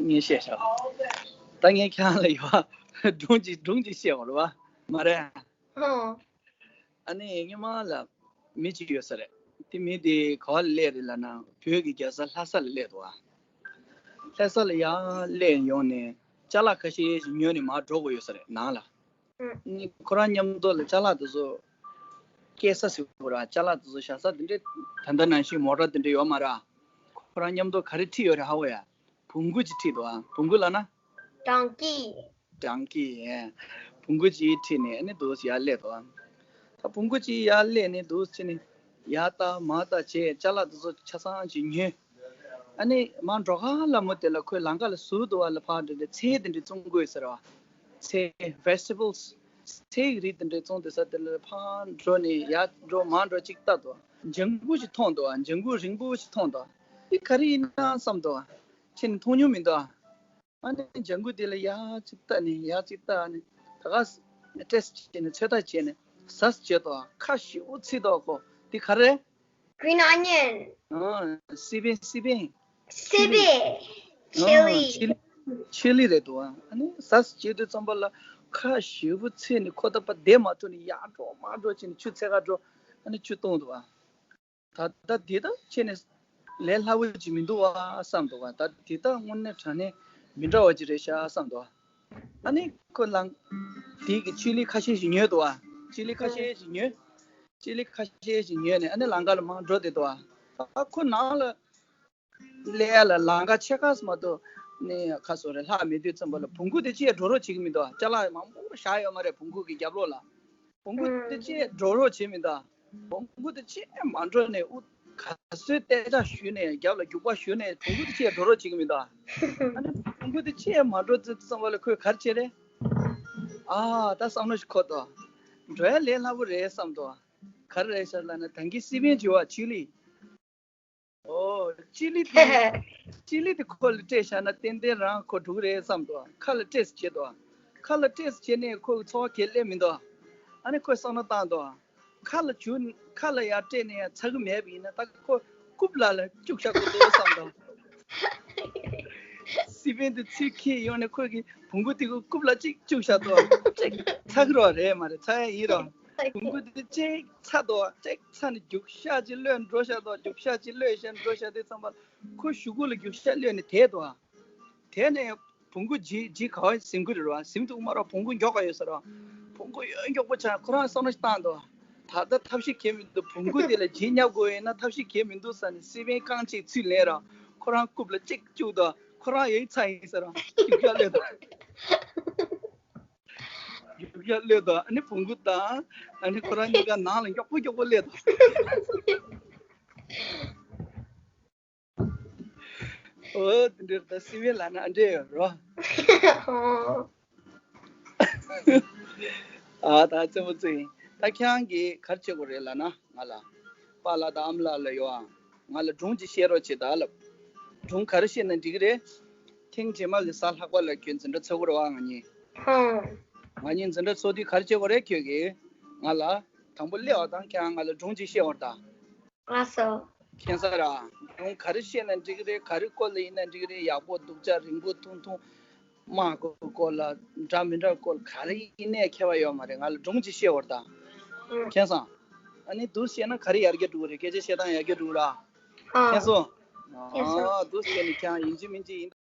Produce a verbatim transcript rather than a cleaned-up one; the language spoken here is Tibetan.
ངས་བཤད་ཤག་ད་ངས་ཁྱེད་རང་ལ་ཡོད་སྒྲུང་ཅིག་སྒྲུང་ཅིག་བཤད་པ་རེད་བ། མ་རེད། ཨ་ནི་སྔོན་མ་ལ་མི་གཅིག་ཡོད་ས་རེད། དེ་མི་དེ་ག་བ་ལ་སླེབས་རེད་ལབ་ན་བོད་ཀྱི་རྒྱལ་ས་ལྷ་ས་ལ་སླེབས་འདུག་བ། ལྷ་ས་ལ་ཡར་སླེབས་ཡོང་ནས་ཅ་ལག་ཁ་ཤས་ཤིག་ཉོས་ནས་མར་འགྲོ་དགོས་ཡོད་ས་རེད་ནང་ལ། ཨ་ནི་ཁོ་རང་མཉམ་དུ་ལ་ཅ་ལག་དེ་ཚོ་སྐྱེལ་ས་ཟེར་དགོས་ར། ཅ་ལག་དེ་ཚོ་བཞག་ས་དེ་འདྲའི་ད་ལྟ་ནང་བཞིན་མོ་ཊ་དེ་འདྲ་ཡོད་མ་རེད། ཁོ་རང་མཉམ་དུ་ག་རེ་ཁྲིད་ཡོད་རེད་ཧ་གོ་ཡ། བོང་གུ་ཅིག་ཁྲིད་འདུག་ཨ། བོང་གུ་ལབ་ན། Donkey. Donkey. བོང་གུ་ཅིག་ཁྲིད་ནས་ཨ་ནི་འདུག་ཡར་སླེབས་འདུག་ཨ། ད་བོང་གུ་ཅིག་ཡར་སླེབས་ནས་འདུག་ཕྱིན་ནས་ཡར་ལྟ་མར་ལྟ་བྱས་ཅ་ལག་དེ་ཚོ་ཆ་ཚང་ཅིག་ཉོས། ཨ་ནི་མར་འགྲོ་ག་ལ་མོ་དེ་ལ་ཁོས་ལམ་ཁ་ལ་ཟུར་དུ་བ་ལ་ཕར་འདྲ་འདྲ་ཚལ་དེ་འདྲ་བཙོང་དགོས་ཟེར་བ། ཚལ་vegetables ཚལ་གྱི་རིགས་དེ་འདྲ་བཙོང་དེ་ས་དེ་ལ་ཕར་འགྲོ་ནས་ཡར་འགྲོ་མར་འགྲོ་ཅིག་ལྟ་འདུག་ལྗང་གུ་ཞིག་མཐོང་འདུག་ལྗང་གུ་རིང་པོ་ཞིག་མཐོང་འདུག་འདི་ག་རེ་ཡིན་ན་བསམ་འདུག་ཁྱེད་ནི་མཐོང་མྱོང་མི་འདུག་ཨ་ནི་ལྗང་གུ་དེ་ལ་ཡར་ཅིག་ལྟ་ནས་ཡར་ཅིག་ལྟ་ནས་ད་ག་ཊེ་སི་ཊི་བྱས་ནས་ཚོད་ལྟ་བྱས་ནས་ཟས་བྱས་འདུག་ཁ་ཞེ་པོ་ཚིག་འདུག་ཁོ་འདི་ག་རེ། Green onion. ཨ། སི་པན་སི་པན། སི་པན། ཆི་ལི། ཆི་ལི། ཆི་ལི་རེད་འདུག་ཨ་ནི་ཟས་བྱེད་དུས་ཙམ་པ་ལ་ཁ་ཞེ་པོ་ཚིག་ནས་ཁོ་ད་པ་བསྡད་མ་ཐུབ་ནས་ཡར་འགྲོ་མར་འགྲོ་བྱས་ནས་ཆུ་འཚོལ་ག་འགྲོ། ཨ་ནི་ཆུ་བཏུང་འདུག་ཨ། ད་ལྟ་འདི་ད་ཁྱེད་ནས་ལས་སླ་བོ་ཅིག་མི་འདུག་ཨ་བསམ་འདུག་ཨ། ད་འདི་ད་དངོས་གནས་དྲང་གནས་མི་འདྲ་བ་ཅིག་རེད་ཤག་བསམ་འདུག་ཨ། ཨ་ནི་ཁོ་ལང་དེ་གི་ཆི་ལི་ཁ་ཤས་ཤིག་ཉོས་འདུག་ཨ། ཆི་ལི་ཁ་ཤས་ཤིག་ཉོས། ཆི་ལི་ཁ་ཤས་ཤིག་ཉོས་ནས་ཨ་ནི་ལམ་ཁ་ལ་མར་འགྲོ་བསྡད་འདུག་ཨ། ད་ཁོ་ནང་ལ་སླེབས་ཡ་ལ་ལམ་ཁ་ཕྱེད་ཀ་ཙམ་མ་གཏོགས་ནི་ཁ་སོ་རེ་ལྷག་མེད་དུས་ཙམ་པ་ལ་བོང་གུ་དེ་ཅིག་འགྲོ་རོགས་བྱེད་ཀྱི་མི་འདུག་ཨ། ཅ་ལག་མང་པོ་བཞག་ཡོད་མ་རེད་བོང་གུ་གི་རྒྱབ་ལོགས་ལ། བོང་གུ་དེ་ཅིག་འགྲོ་རོགས་བྱེད་མི་འདུག་བོང་གུ་དེ་ཅིག་མ་འགྲོ་ནས་དབུ་ག་ཚོད་ཏེ་ཅག་ཞུས་ནས་རྒྱབ་ལ་རྒྱུག་པ་ཞུས་ནས་བོང་གུ་དེ་ཅིག་འགྲོ་རོགས་བྱེད་ཀྱི་མི་འདུག་ཨ་ནི་བོང་གུ་དེ་ཅིག་མ་འགྲོ་ཙམ་པ་ལ་ཁོས་ག་རེ་བྱས་རེད། ཨ་ད་བསམ་བློ་ཞིག་འཁོར་འདུག་འགྲོ་ཡ་ལས་སླ་པོ་རེད་བསམ་འདུག་ག་རེ་རེད་ཤག་ལབ་ན་ད་གིན་སི་པན་བྱེད་བ་ཆི་ལི། ཨོ། ཅི་ལི་དེ། ཅི་ལི་དེ་ཁོ་ལ་སྤྲད་བཞག་ན་ཏན་ཏན་རང་ཁོ་འགྲོ་གི་རེད་བསམ་འདུག་ཁ་ལ་སྤྲད་བྱེད་འདུག་ཁ་ལ་སྤྲད་བྱེད་ནས་ཁོ་གི་འཚོ་བ་ག་ལས་མི་འདུག་ཨ་ནི་ཁོས་བསམ་བློ་བཏང་འདུག་ཁ་ལ་བྱུག་ཁ་ལ་ཡར་སྤྲད་ནས་ཚ་གི་མེད་པ་ཡིན་ན་ད་ཁོ་རྐུབ་ལ་ལ་བཅུག་བཞག་དགོས་འདུག་བསམ་འདུག་སི་པན་དེ་ཚུར་འཁྱེར་ཡོང་ནས་ཁོ་གི་བོང་གུ་དེ་གི་རྐུབ་ལ་གཅིག་བཅུག་བཞག་འདུག་ཅིག་ཚ་གི་རོགས་རེད་མ་རེད་ཚ་ཡ་ཡིན་རོགས། བོང་གུ་དེ་གཅིག་ཚ་འདུག་ཅིག་ཚ་ནས་རྒྱུག་ཤག་ཅིག་གློད་འགྲོ་ཤག་འདུག་རྒྱུག་ཤག་ཅིག་གློད་ཤག་འགྲོ་ཤག་དེ་ཙམ་པ་ཁོ་གཞུག་གུ་ལ་རྒྱུག་ཤག་གློད་ནས་དེད་འདུག་དེ་ནས་བོང་གུ་ཇི་ཇི་ག་བ་ཟིན་གི་རེད་བ། ཟིན་འདུག་མ་ར་བོང་གུ་མགྱོགས་ག་ཡོད་ས་ར། བོང་གུ་ཡོད་མགྱོགས་པོ་ཆགས་ཁོ་རང་བསམ་བློ་ཞིག་བཏང་འདུག་ད་ལྟ་ཐབས་ཤེས་གལ་མི་འདུག་བོང་གུ་དེ་ལ་ཇི་བརྙབ་དགོས་ཡིན་ན་ཐབས་ཤེས་གལ་མི་འདུག་ཟེར་ནས་སི་པན་རྐང་གཅིག་ཚུར་ལེན་ར་ཁོ་རང་རྐུབ་ལ་གཅིག་བཅུག་འདུག་ཁོ་རང་ཡོད་ཚ་ཡིན་ས་ར་རྒྱུག་ཤག་གློད་འདུག་རྒྱུག་ཤག་གློད་དོ། ཨ་ནི་བོང་གུ་དང་ཨ་ནི་ཁོ་རང་གཉིས་ཀ་ནང་ལ་མགྱོགས་པོ་མགྱོགས་པོ་སླེབས་དོ། ཨོ་དེ་འདྲ་ད་སི་པན་ལབ་ན་ཨ་འདྲ་ཡོད་རོ། ཨ་ད་རྩེད་མོ་རྩེ་ཡིན། ད་ཁྱེད་རང་གིས་ག་རེ་བྱེད་དགོས་རེད་ལབ་ན་ང་ལ། པཱ་ལགས་དང་ཨ་མ་ལགས་ལ་ཡོད་ཨ། ང་ལ་སྒྲུང་ཅིག་བཤད་རོགས་བྱེད་ད་ལབ། སྒྲུང་ག་རེ་བཤད་ན་འགྲིག་གི་རེད། ཐེངས་རྗེས་མ་གི་གཟའ་ལྷག་པ་ལ་ཁྱོད་འཛིན་གྲྭ་ཚོགས་ཀྱི་རེད་བ་ང་གཉིས། ཧུམ། ང་གཉིས་འཛིན་གྲྭ་ཚོགས་དུས་ག་རེ་བྱེད་དགོས་རེད་ཁྱོད་ཀྱིས། ང་ལ། དང་པོ་སླེབས་པ་དང་ཁྱེད་རང་ང་ལ་སྒྲུང་ཅིག་བཤད་དགོས་རེད་ད། ལགས་སོ། མཁྱེན་སོང་ར། སྒྲུང་ག་རེ་བཤད་ན་འགྲིག་གི་རེད། ག་རེ་སྐོར་ལ་ཡིན་ན་འགྲིག་གི་རེད། ཡག་པོ་སྡུག་ཅག་རིང་པོ་ཐུང་ཐུང་། དམའ་སྒོ་སྐོར་ལ་འདྲ་མི་འདྲ་སྐོར་ག་རེ་ཡིན་ནའི་ཁྱད་པར་ཡོད་མ་རེད། ང་ལ་སྒྲུང་ཅིག་བཤད་དགོས་རེད་ད། ཨང་། མཁྱེན་སོང་། ཨ་ནི་འདུག་བཤད་ན་ག་རེ་ཡར་རྒྱས་འགྲོ་གི་རེད། སྐད་ཆ་བཤད་སྟངས་ཡར་རྒྱས་འགྲོ་གི་ར། ཨང་། མཁྱེན་སོང་། མཁྱེན་སོང་། ཨ་འདུག་བཤད་ནས་ཁྱེད་རང་ཡིན་གཅིག་མིན་གཅིག་ཡིན།